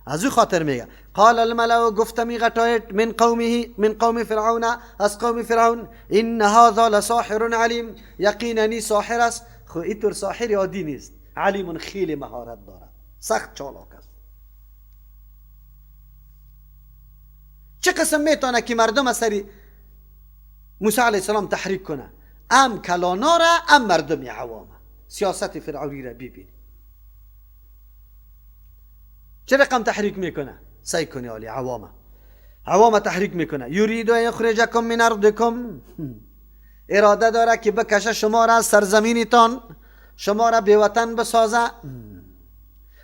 از او خاطر میگه قال الملأ، گفت می غټایت، من قومه، من قوم فرعون، از قوم فرعون، ان هذا لساحر علیم، یقینا ساحر است. خو اینطور ساحر عادی نیست، علیم خیلی مهارت دارد، سخت چالاک است. چه قسم میتونه که مردم از سری موسی علیه السلام تحریک کنه؟ ام کلانا را ام مردم عوامه. سیاست فرعونی را ببینی چه رقم تحریک میکنه. سعی کنی عالی عوامه، عوامه تحریک میکنه. یرید ان یخرجکم من ارضکم، اراده داره که بکشه شما را از سرزمینتان، شما را بیوطن بسازه.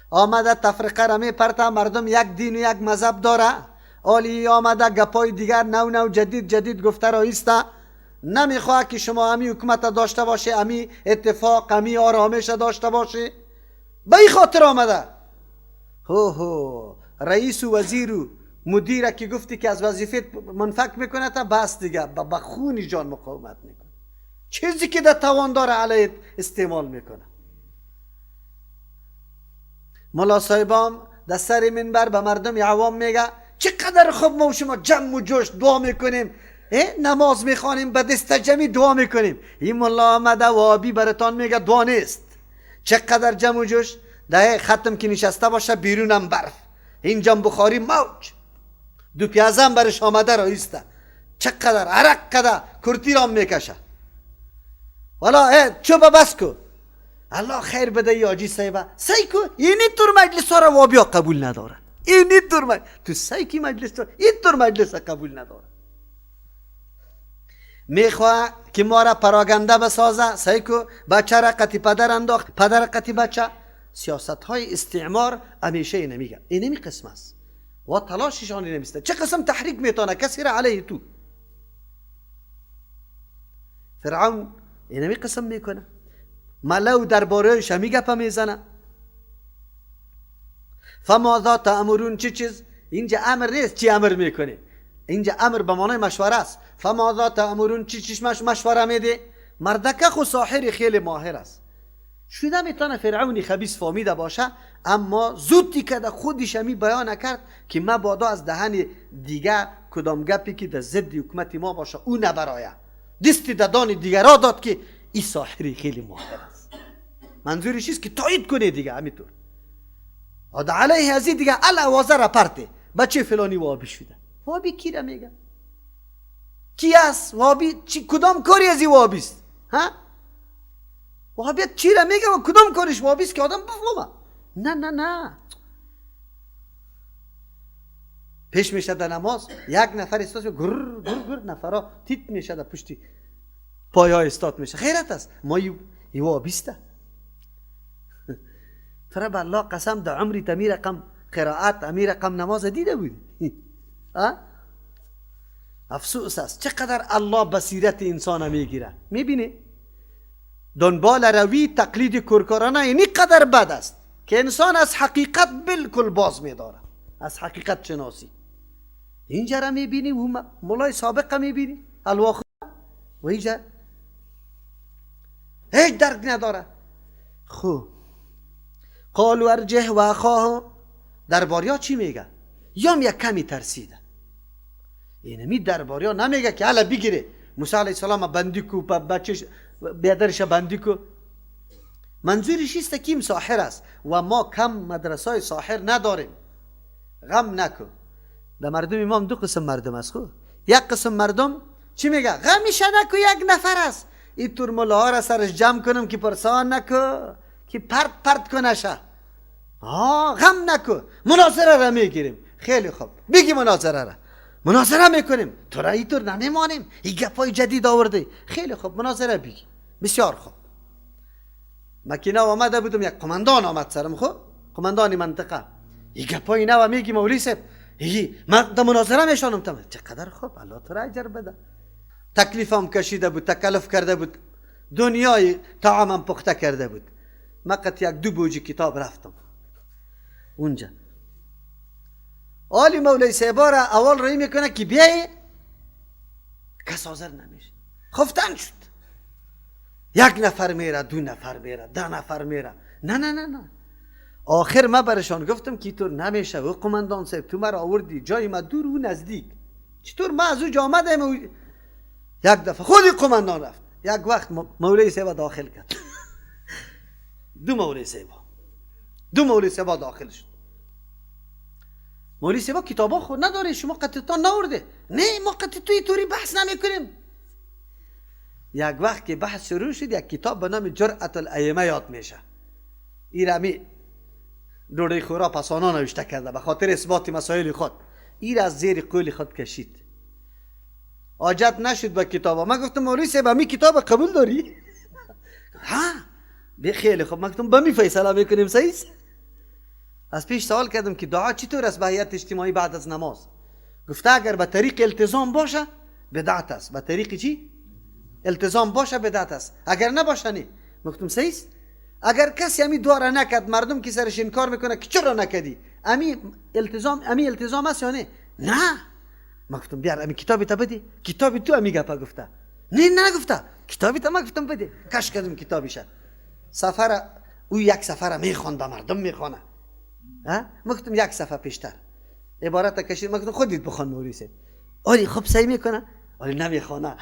آمده تفرقه را میپرته، مردم یک دین و یک مذهب داره. عالی آمده گپای دیگر نو نو جدید جدید گفته را ایسته، نمیخواه که شما امی حکومت داشته باشه، امی اتفاق، امی آرامش داشته باشه. به این خاطر آمده. هو هو رئیس و وزیر و مدیر که گفتی که از وظیفه منفک میکنه تا بس دیگه با خون جان مقاومت میکنه، چیزی که در توان داره علیه استعمال میکنه. ملا صاحبام در سر منبر به مردم عوام میگه چقدر خوب ما و شما جمع و جوش دعا میکنیم، نماز میخوانیم، به دست جمعی دعا میکنیم. این ملا آمده و آبی براتان میگه دعا نیست. چقدر جمع و جوش، ده ختم که نشسته باشه بیرونم برف، اینجام بخاری موج، دو پیازم برش آمده را ایسته، چقدر عرق کده کرتی رام میکشه. والا چوبه بس کو، الله خیر بده ای آجی صاحبه. سعی کو اینی طور مجلس ها را وابیا قبول نداره. اینی طور تو سعی کی مجلس تو این طور مجلس قبول نداره. میخواه که ما را پراگنده بسازه. سعی کو بچه را قطی پدر انداخت، پدر قطی بچه. سیاست های استعمار همیشه اینه میگه، اینمی قسم است و تلاششان اینمیسته. چه قسم تحریک میتونه کسی را علیه تو. فرعون اینمی قسم میکنه، ملو دربارهش همی گپه میزنه. فماذا تأمرون، چه چیز؟ اینجا امر نیست چی امر میکنه، اینجا امر به معنای مشوره است. فماذا تأمرون، چی چیز مشوره میده؟ مردکه خو ساحر خیلی ماهر است، شده میتونه فرعونی خبیث فامیده باشه، اما زودی که در خودش همی بیان کرد که مبادا از دهن دیگه کدام گپی که در ضد حکومت ما باشه او نبرایه، دستی ددان دیگرا داد که این ساحری خیلی ماهر است. منظورش است که تایید کنه دیگه همینطور. آده علیه از این دیگه الوازه را پرته بچه فلانی وابی شده. وابی کی را میگه؟ کی است وابی؟ چی کدام کاری از این وابی است؟ ها؟ وهابیت چی را میگه و کدام کارش وهابی است که آدم بفهمه؟ نه نه نه. پیش میشه در نماز یک نفر استاد گر گر گر نفرا تیت میشه در پشتی پایا استاد میشه. خیرت است ما ای وهابی است. ترى به الله قسم در عمری تمی رقم قرائت امی رقم نماز دیده بودی؟ افسوس است چقدر الله بصیرت انسان میگیره. میبینی دنبال روی تقلید کورکارانه اینی قدر بد است که انسان از حقیقت بالکل باز میداره، از حقیقت شناسی. اینجا را میبینی و مولای سابقه میبینی الواخ و اینجا هیچ درک نداره. خب قالوا ارجه و اخاه، درباریا چی میگه؟ یام یک کمی ترسیده. اینمی درباریا نمیگه که حالا بگیره موسی علیه السلام بندی کو، بچهش بیادرش بندی کو. منظورش است که ساحر است و ما کم مدرسه ساحر نداریم. غم نکن. در مردم امام دو قسم مردم است. خب یک قسم مردم چی میگه؟ غمش نکو یک نفر است، این طور ملاها را سرش جمع کنم که پرسان نکو که پرت پرت کنشه. غم نکو، مناظره را میگیریم. خیلی خوب بگی مناظره را، مناظره میکنیم، تو را اینطور نمیمانیم، این گپای جدید آورده. خیلی خوب مناظره بگی، بسیار خوب. مکینه آمده بودم، یک قماندان آمد سرم، خب قماندان منطقه، این گپای نو میگی مولوی صاحب، من در مناظره میشانم. تم چقدر خوب، الله تو را اجر بده. تکلیفم کشیده بود، تکلف کرده بود، دنیای طعامم پخته کرده بود. من قط یک دو بوجی کتاب رفتم اونجا. آلی مولوی صاحب را اول رای میکنه که بیای، کس حاضر نمیشه، خفتن شد. یک نفر میره، دو نفر میره، 10 نفر میره. نه نه نه نه. آخر ما برشان گفتم که تو نمیشه و قماندان صاحب، تو مرا آوردی جای ما دور و نزدیک، چطور ما از او آمدیم؟ یک دفعه خودی قماندان رفت، یک وقت مولوی صاحب داخل کرد. دو مولوی صاحب، دو مولوی صاحب داخل شد. مولوی صاحب کتابا خود نداره، شما قطعتان نورده. نه ما قطع توی طوری بحث نمیکنیم. یک وقت که بحث شروع شد، یک کتاب به نام جرأت الائمه یاد میشه. این رمی دوره خورا پسانا نوشته کرده به خاطر اثبات مسائل خود. این از زیر قول خود کشید. عاجت نشد به کتاب. من گفتم مولوی صاحب می کتاب قبول داری؟ ها به خیلی خب. من گفتم به می فیصله میکنیم صحیح. از پیش سوال کردم که دعا چطور است به هیئت اجتماعی بعد از نماز؟ گفته اگر به طریق التزام باشه بدعت است. به طریق چی؟ التزام باشه بدعت است، اگر نباشه نه. گفتم صحیح. اگر کسی امی دعا را نکرد، مردم که سرش انکار میکنه که چرا نکردی؟ امی التزام، امی التزام است یا نه؟ نه. من گفتم بیار امی کتابی تا بده. کتابی تو امی گپا گفته. نه نه گفته. کتابی تا من گفتم بده. کش کردم کتابیشه. سفر او یک سفر میخوند به مردم میخوانه. ها؟ من گفتم یک صفحه پیشتر عبارت کشید. من گفتم خودت بخوان مولوی صاحب. آری خب صحیح میکنه. آری نمیخوانه.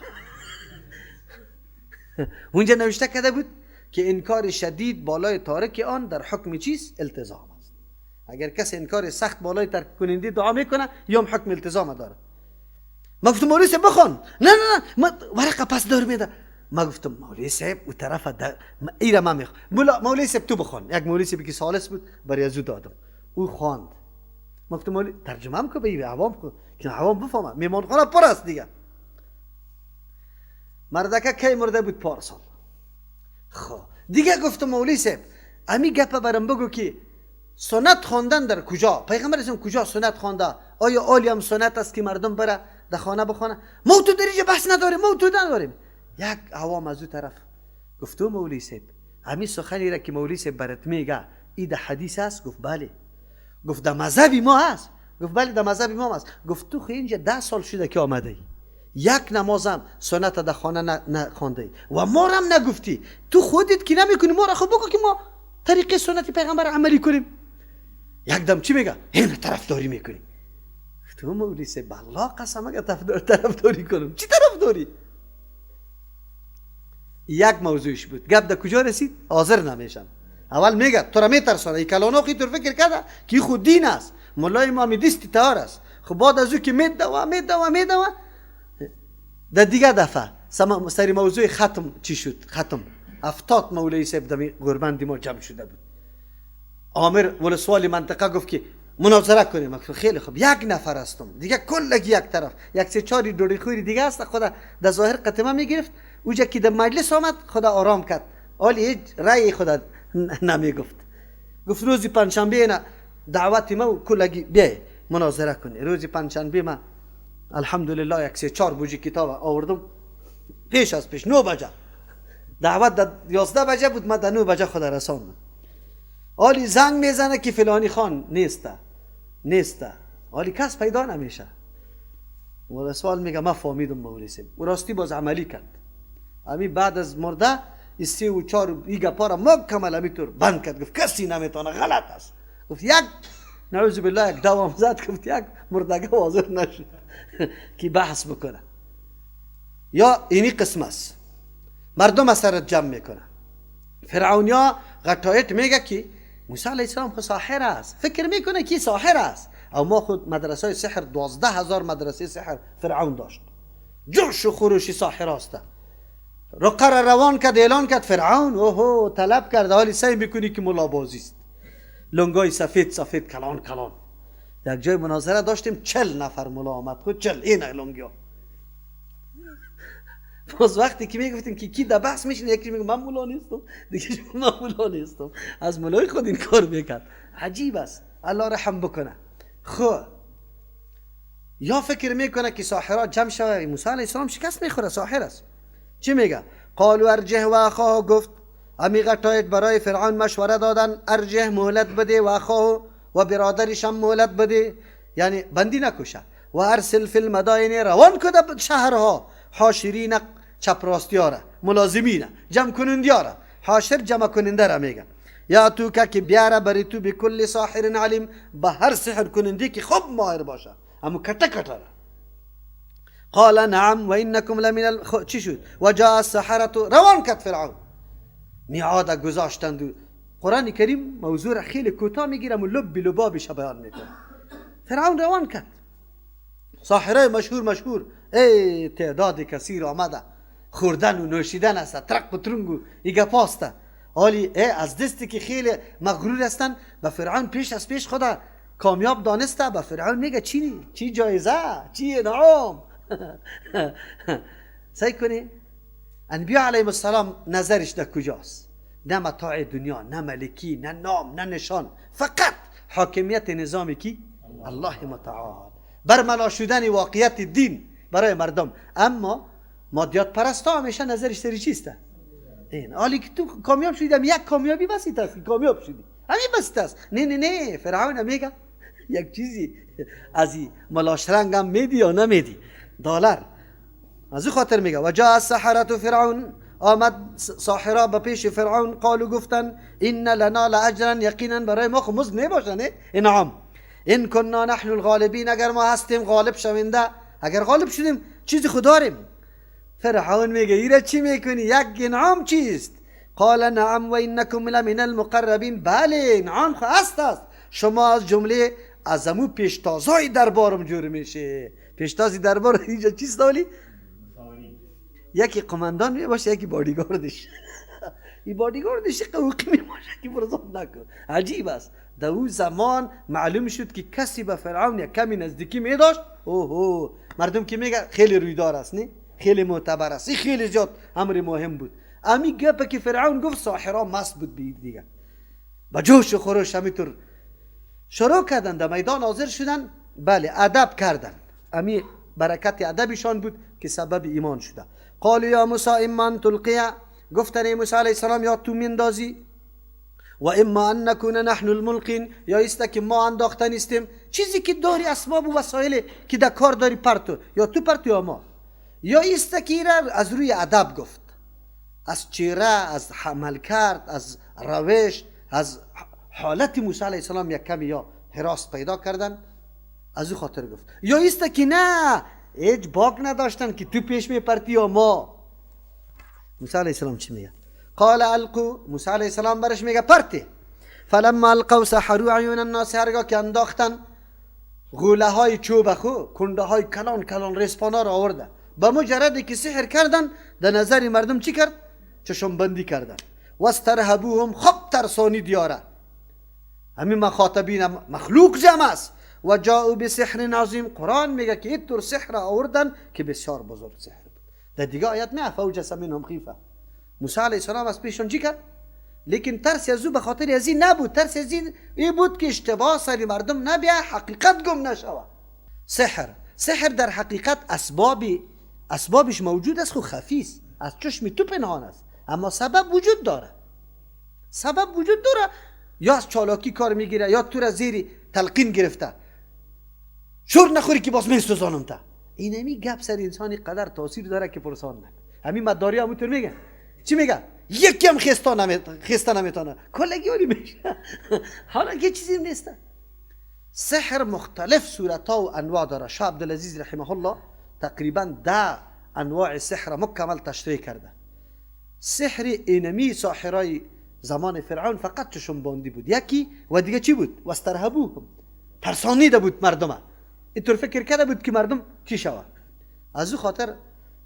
اونجا نوشته کرده بود که انکار شدید بالای تارک آن در حکم چیز التزام است. اگر کسی انکار سخت بالای ترک کننده دعا میکنه یا حکم التزام داره. من گفتم مولوی صاحب بخوان. نه نه نه ما ورقه پس دار میده. ما گفتم مولوی صاحب او طرف ایره من میخوام. مولوی صاحب تو بخوان. یک مولوی صاحب که ثالث بود برای ازو دادم، او خواند. ما گفتم مولوی ترجمه هم که به عوام کو که عوام بفهمه. میمانخانه پر است دیگه. مردکه کی مرده بود؟ پارسال. خب دیگه گفتم مولوی صاحب امی گپ برام بگو که سنت خواندن در کجا؟ پیغمبر اسلام کجا سنت خوانده؟ آیا عالی هم سنت است که مردم بره در خانه بخوانه؟ ما تو در اینجا بحث نداریم، ما تو نداریم. یک عوام از او طرف گفتم مولوی صاحب امی سخنی را که مولوی صاحب برات میگه ای در حدیث است؟ گفت بله. گفت در مذهب ما هست؟ گفت بله در مذهب ما هست. گفت تو خو اینجا 10 سال شده که آمده ای، یک نمازم سنت در خانه نخوانده ای و ما را هم نگفتی. تو خودت که نمیکنی ما را خب بگو که ما طریقه سنت پیغمبر عملی کنیم. یک دم چی میگه؟ این طرفداری میکنی. تو مولوی صاحب الله قسم اگه طرفداری کنم چی طرفداری؟ یک موضوعش بود. گپ در کجا رسید؟ حاضر نمیشم. اول میگه تو را میترسانه، این کلانا خی تو فکر کرده که خود دین است، مولای ما میدیستی تار است. خب بعد از او که میدوه میدوه میدوه در دیگه دفعه سر موضوع ختم چی شد؟ ختم 70 مولوی صاحب دمی قربان ما جمع شده بود. آمر ولسوال منطقه گفت که مناظره کنیم. خیلی خوب یک نفر هستم دیگه، کلگی یک طرف، یک سه چاری دوری خوری دیگه است. خدا در ظاهر قطمه میگرفت. اوجا که در مجلس آمد خدا آرام کرد، حالی هیچ رأی خدا نمیگفت. گفت روز پنجشنبه نه دعوت ما کلگی بیای مناظره کنی. روز پنجشنبه ما الحمدلله یک سه چهار بوجی کتاب آوردم پیش از پیش 9 بجه دعوت در 11 بجه بود، ما در 9 بجه خدا رساندم. حالی زنگ میزنه که فلانی خان نیسته نیسته، حالی کس پیدا نمیشه. و سوال میگه ما فهمیدم مولوی صاحب. و راستی باز عملی کرد. امی بعد از مرده 3 و 4 ای گپا را مکمل امی طور بند کرد. گفت کسی نمیتونه، غلط است. گفت یک نعوذ بالله یک دوام زد، گفت یک مردگه حاضر نشد که بحث بکنه. یا اینی قسم است، مردم از سرت جمع میکنه. فرعونیا غطایت میگه که موسی علیه السلام خود ساحر است، فکر میکنه که ساحر است. او ما خود مدرسه سحر 12,000 مدرسه سحر فرعون داشت، جوش و خروش ساحر است. رقه را روان کرد، اعلان کرد فرعون اوهو طلب کرد. حالی سعی میکنی که ملا بازی است، لنگای سفید سفید کلان کلان. در جای مناظره داشتیم 40 نفر ملا آمد، خود 40 این لنگیا. باز وقتی که میگفتیم که کی در بحث میشینه، یکی میگه من مولا نیستم، دیگه من مولا نیستم، از مولای خود این کار میکرد. عجیب است، الله رحم بکنه. خب یا فکر میکنه که ساحرات جمع شوه، موسی علیه السلام شکست میخوره، ساحر است. چی میگه؟ قالوا ارجه و اخاه. گفت امی غطایت برای فرعون مشوره دادن، ارجه مهلت بده و اخاه و برادرش هم مهلت بده، یعنی بندی نکشه. و ارسل فی المدائن، روان کده شهرها، حاشرین چپ راستی ها را، ملازمین جمع کننده ها را، حاشر جمع کننده را میگن. یاتوک که بیاره بری تو بکل ساحر علیم، به هر سحر کننده که خوب ماهر باشه، اما کته کته را. قال نعم و انکم لمن چی شد؟ و جاء السحرة، روان کرد فرعون. میعاد گذاشتند. قرآن کریم موضوع را خیلی کوتاه میگیره و لب لبابش بیان میکنه. فرعون روان کرد ساحره مشهور مشهور، ای تعداد کثیر آمده، خوردن و نوشیدن است، ترق و ترنگ و ایگه پاسته. حالی ای از دستی که خیلی مغرور هستن به فرعون پیش از پیش خدا کامیاب دانسته، به فرعون میگه چی چی جایزه، چی انعام. سعی کنی انبیا علیهم السلام نظرش در کجاست؟ نه متاع دنیا، نه ملکی، نه نام، نه نشان، فقط حاکمیت نظام کی؟ الله متعال، برملا شدن واقعیت دین برای مردم. اما مادیات پرستا همیشه نظرش سری چیسته؟ این حالی که تو کامیاب شدی، یک کامیابی بسیط است، کامیاب شدی همین بسیط است. نه نه نه، فرعون میگه یک چیزی از این ملاشرنگ هم میدی یا نمیدی دلار. از این خاطر میگه و جاء السحرة فرعون، آمد ساحرا به پیش فرعون، قالو گفتن ان لنا لاجرا، یقینا برای ما خو مزد نباشه، نه انعام، ان كنا نحن الغالبین، اگر ما هستیم غالب شونده، اگر غالب شدیم چیزی خود داریم. فرعون میگه ایره چی میکنی؟ یک انعام چیست؟ قال نعم و انکم لمن المقربین، بله انعام خو هست است، شما از جمله از امو پیشتازای دربارم جور میشه. پیشتازی دربار اینجا چیست ولی؟ یکی قماندان می باشه، یکی بادیگاردش. این بادیگاردش قوقی می باشه که برزان نکن. عجیب است. در او زمان معلوم شد که کسی به فرعون یک کمی نزدیکی می داشت، اوه مردم که میگه خیلی رویدار است، نه خیلی معتبر است، این خیلی زیاد امر مهم بود. امی گپ که فرعون گفت ساحرا مست بود بید دیگه، با جوش و خروش همینطور شروع کردن، در میدان حاضر شدن، بله ادب کردن. امی برکت ادبشان بود که سبب ایمان شده. قالوا یا موسی اما ان تلقی، گفتن موسی علیه السلام یا تو میندازی، و اما ان نکون نحن الملقین، یا ایست که ما انداخته نیستیم. چیزی که داری اسباب و وسایل که در کار داری پرتو، یا تو پرتو یا ما. یا ایست که از روی ادب گفت، از چهره، از حمل کرد، از روش، از حالت موسی علیه السلام یک کمی یا هراس پیدا کردن، از او خاطر گفت. یا ایست که نه، هیچ باک نداشتن که تو پیش میپرتی یا ما. موسی علیه السلام چی میگه؟ قال القو، موسی علیه السلام برش میگه پرتی. فلما القوا سحروا اعین الناس، هرگاه که انداختن غوله های چوب خو، کنده های کلان کلان ریسپانا را آورده، به مجردی که سحر کردن در نظر مردم چی کرد؟ چشم بندی کردن. واسترهبوهم، خب ترسانی دیاره، همین مخاطبین مخلوق جمع است. و جاءوا بسحر عظیم، قرآن میگه که اینطور سحر آوردن که بسیار بزرگ سحر بود. در دیگه آیت نه، فوجس منهم خیفه. موسی علیه السلام از پیشون چی کرد؟ لیکن ترس از او به خاطر از این نبود، ترس از این بود که اشتباه سر مردم نبیه، حقیقت گم نشوه. سحر در حقیقت اسبابش موجود است، خو خفی است، از چشم تو پنهان است، اما سبب وجود داره، سبب وجود داره. یا از چالاکی کار میگیره، یا تو را زیر تلقین گرفته، شور نخوری که باز میسوزانم تا. این همی گپ سر انسانی قدر تاثیر داره که پرسان نکن. همین مداری همونطور میگه، چی میگه؟ یکی هم خسته نمیتونه، کلگی ولی میشه. حالا که چیزی نیست. سحر مختلف صورتها و انواع داره. شاه عبدالعزیز رحمه الله تقریبا 10 انواع سحر مکمل تشریح کرده. سحر اینمی ساحرای زمان فرعون فقط چشم باندی بود یکی، و دیگه چی بود؟ واسترهبوهم، ترسانیده بود مردمه، اینطور فکر کرده بود که مردم چی شود. از او خاطر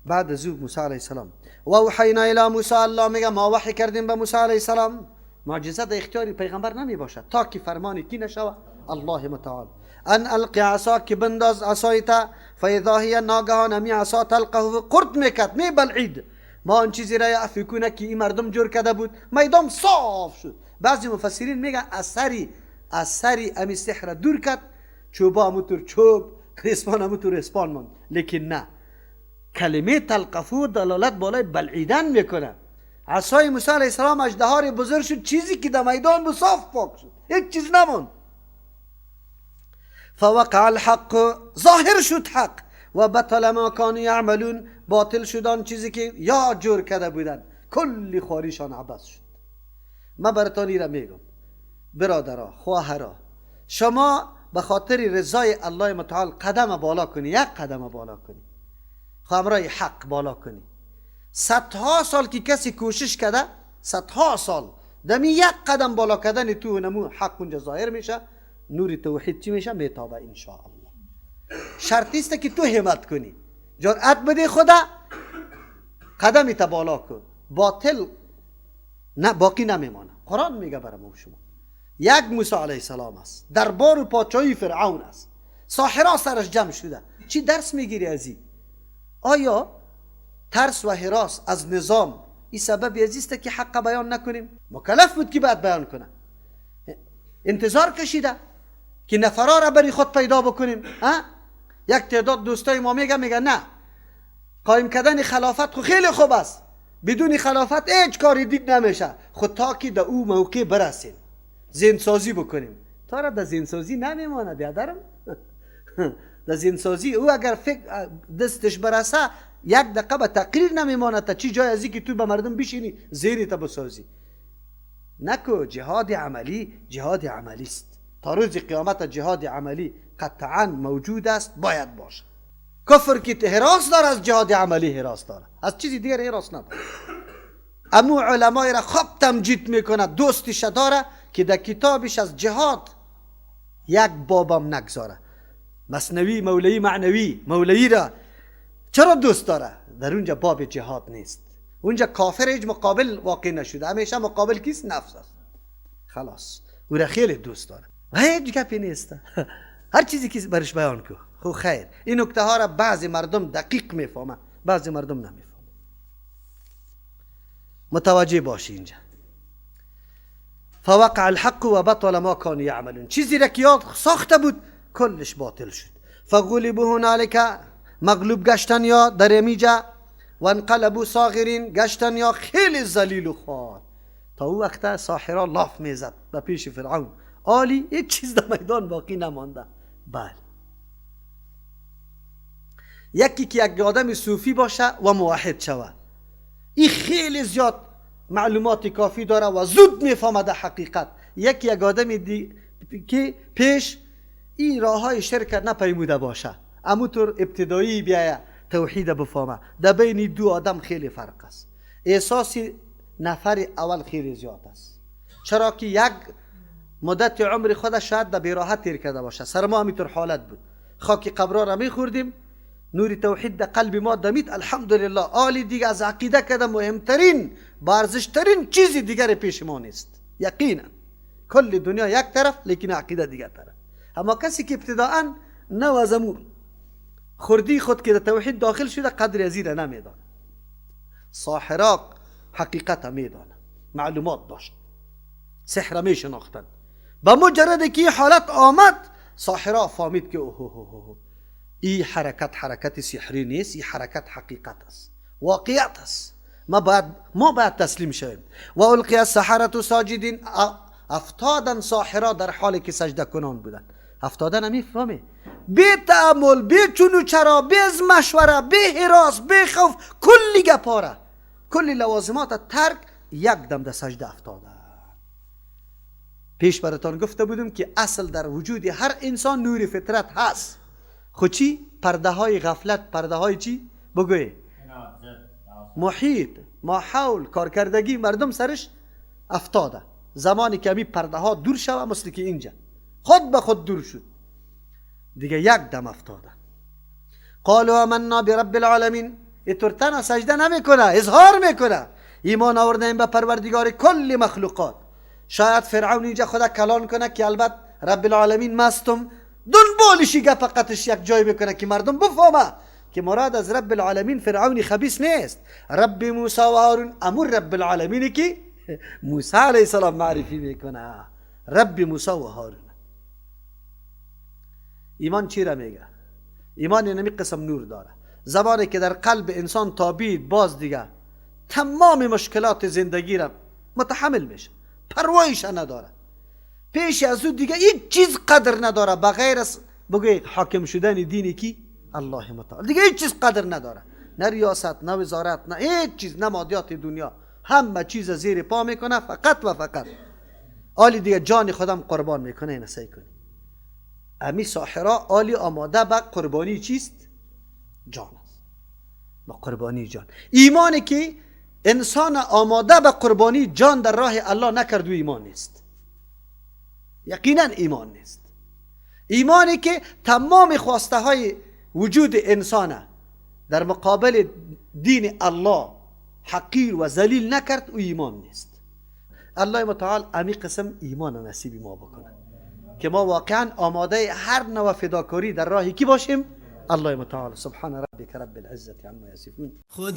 بعد از او موسی علیه السلام و اوحینا الی موسی، الله میگه ما وحی کردیم به موسی علیه السلام. معجزه در اختیار پیغمبر نمی باشد تا که فرمان کی نشود؟ الله متعال. ان القی عصا، که بنداز عصایت، فاذا هی، ناگهان امی عصا تلقه، قرط میکرد، میبلعید. ما آن چیزی را یعفکونه که این مردم جور کرده بود، میدان صاف شد. بعضی مفسرین میگن اثری امی سحر دور کرد، چوبا همونطور چوب، ریسمان همونطور ریسمان ماند. لیکن نه، کلمه تلقفو دلالت بالای بلعیدن میکنه. عصای موسی علیه السلام اژدهای بزرگ شد، چیزی که در میدان بود صاف پاک شد، هیچ چیز نماند. فوقع الحق، ظاهر شد حق، و بطل ما كانوا یعملون، باطل شد آن چیزی که یا جور کرده بودن، کلی خواریشان عبث شد. من براتان ایره میگم برادرها، خواهرها، شما به خاطر رضای الله متعال قدم بالا کنی، یک قدم بالا کنی، همراه حق بالا کنی. صدها سال که کسی کوشش کرده، صدها سال دمی یک قدم بالا کردن تو نمو حق اونجا ظاهر میشه، نور توحید چی میشه؟ میتابه ان شاء الله. شرطی است که تو همت کنی، جرأت بده خدا، قدمی تا بالا کن، باطل نه باقی نمیمانه. قرآن میگه برای ما شما یک موسی علیه السلام است، دربار و پادشاهی فرعون است، ساحرا سرش جمع شده. چی درس میگیری از این؟ آیا ترس و هراس از نظام این سبب است که حق بیان نکنیم؟ مکلف بود که باید بیان کنه، انتظار کشیده که نفرا را بری خود پیدا بکنیم. ها؟ یک تعداد دوستای ما میگه نه، قایم کردن خلافت خو خیلی خوب است، بدون خلافت هیچ کاری دید نمیشه، خود تا که در او موقع برسیم ذهنسازی بکنیم. تا را در ذهنسازی نمیمانه بیادرم. در ذهنسازی او اگر فکر دستش برسه یک دقیقه به تقریر نمیمانه تا چی جای ازی که تو به مردم بشینی ذهنی تا بسازی. نکو جهاد عملی، جهاد عملی است. تا روز قیامت جهاد عملی قطعا موجود است، باید باشه. کفر که هراس داره از جهاد عملی هراس داره، از چیزی دیگر هراس نداره. امو علمای را خوب تمجید میکنه، دوستش داره که در کتابش از جهاد یک بابم نگذاره. مثنوی مولوی معنوی، مولوی را چرا دوست داره؟ در اونجا باب جهاد نیست، اونجا کافر هیچ مقابل واقع نشده، همیشه مقابل کیست؟ نفس است. خلاص او را خیلی دوست داره و هیچ گپی نیست، هر چیزی که برش بیان کو خو خیر. این نکته ها را بعضی مردم دقیق میفهمه، بعضی مردم نمیفهمه. متوجه باشی اینجا. فوقع الحق و بطل ما كانوا یعملون، چیزی را که یاد ساخته بود کلش باطل شد. فغلبوا هنالک، مغلوب گشتن یا در امیجا، و انقلبوا صاغرین، گشتن یا خیلی ذلیل و خوار. تا او وقت ساحرا لاف میزد به پیش فرعون، عالی هیچ چیز در میدان باقی نمانده. بله، یکی که یک آدم صوفی باشه و موحد شوه، این خیلی زیاد معلومات کافی داره و زود میفهمه در حقیقت. یکی یک آدم که پیش این راه های شرک نپیموده باشه، اما طور ابتدایی بیایه توحید بفهمه، در بین دو آدم خیلی فرق است. احساس نفر اول خیلی زیاد است، چرا که یک مدت عمر خودش شاید در بیراحت تیر کرده باشه. سر ما همینطور حالت بود، خاک قبرا را میخوردیم، نور توحید در قلب ما دمید، الحمدلله. آلی دیگه از عقیده کده مهمترین بارزشترین چیزی دیگر پیش ما نیست، یقینا کل دنیا یک طرف لیکن عقیده دیگر طرف. اما کسی که ابتداءً نو از امور خوردی خود که در توحید داخل شده قدر از این نمیدانه. ساحرا حقیقت میدانه، معلومات داشت، سحر میشناختن. با مجرد که حالت آمد ساحرا فهمید که اوه این حرکت حرکت سحری نیست، این حرکت حقیقت است، واقعیت است، ما باید تسلیم شویم. و القی السحرة ساجدین، افتادن ساحرا در حالی که سجده کنان بودن. افتادن همی بی تأمل، بی چون و چرا، بی از مشوره، بی هراس، بی خوف، کلی گپاره، کلی لوازمات ترک، یک دم در سجده افتادن. پیش براتان گفته بودم که اصل در وجود هر انسان نور فطرت هست. خو چی؟ پرده های غفلت، پرده های چی؟ بگوی محیط، ماحول، کارکردگی مردم سرش افتاده. زمانی که می پرده ها دور شوه، مثل که اینجا خود به خود دور شد دیگه، یک دم افتاده. قالوا آمنا برب العالمین، اینطور تنها سجده نمیکنه، اظهار میکنه ایمان آوردیم به پروردگار کل مخلوقات. شاید فرعون اینجا خدا کلان کنه که البته رب العالمین مستم، دنبالشی گپ قطش یک جای بکنه که مردم بفهمه که مراد از رب العالمین فرعون خبیث نیست، رب موسی و هارون، امر رب العالمین که موسی علیه السلام معرفی میکنه، رب موسی و هارون. ایمان چی را میگه؟ ایمان اینمی قسم نور داره. زمانی که در قلب انسان تابید، باز دیگه تمام مشکلات زندگی را متحمل میشه، پروایش نداره، پیش از او دیگه هیچ چیز قدر نداره بغیر از بگوی حاکم شدن دینی کی؟ الله متعال. دیگه هیچ چیز قدر نداره، نه ریاست، نه وزارت، نه هیچ چیز، نه مادیات دنیا، همه چیز زیر پا میکنه، فقط و فقط آلی دیگه جان خودم قربان میکنه. اینه سعی کنی امی ساحرا آلی آماده به قربانی چیست؟ جان است، به قربانی جان. ایمانی که انسان آماده به قربانی جان در راه الله نکرد و ایمان نیست، یقینا ایمان نیست. ایمانی که تمام خواسته های وجود انسان در مقابل دین الله حقیر و ذلیل نکرد و ایمان نیست. الله متعال امی قسم ایمان نصیب ما بکنه که ما واقعا آماده هر نوع فداکاری در راه کی باشیم؟ الله متعال. سبحان ربک رب العزة عما یصفون.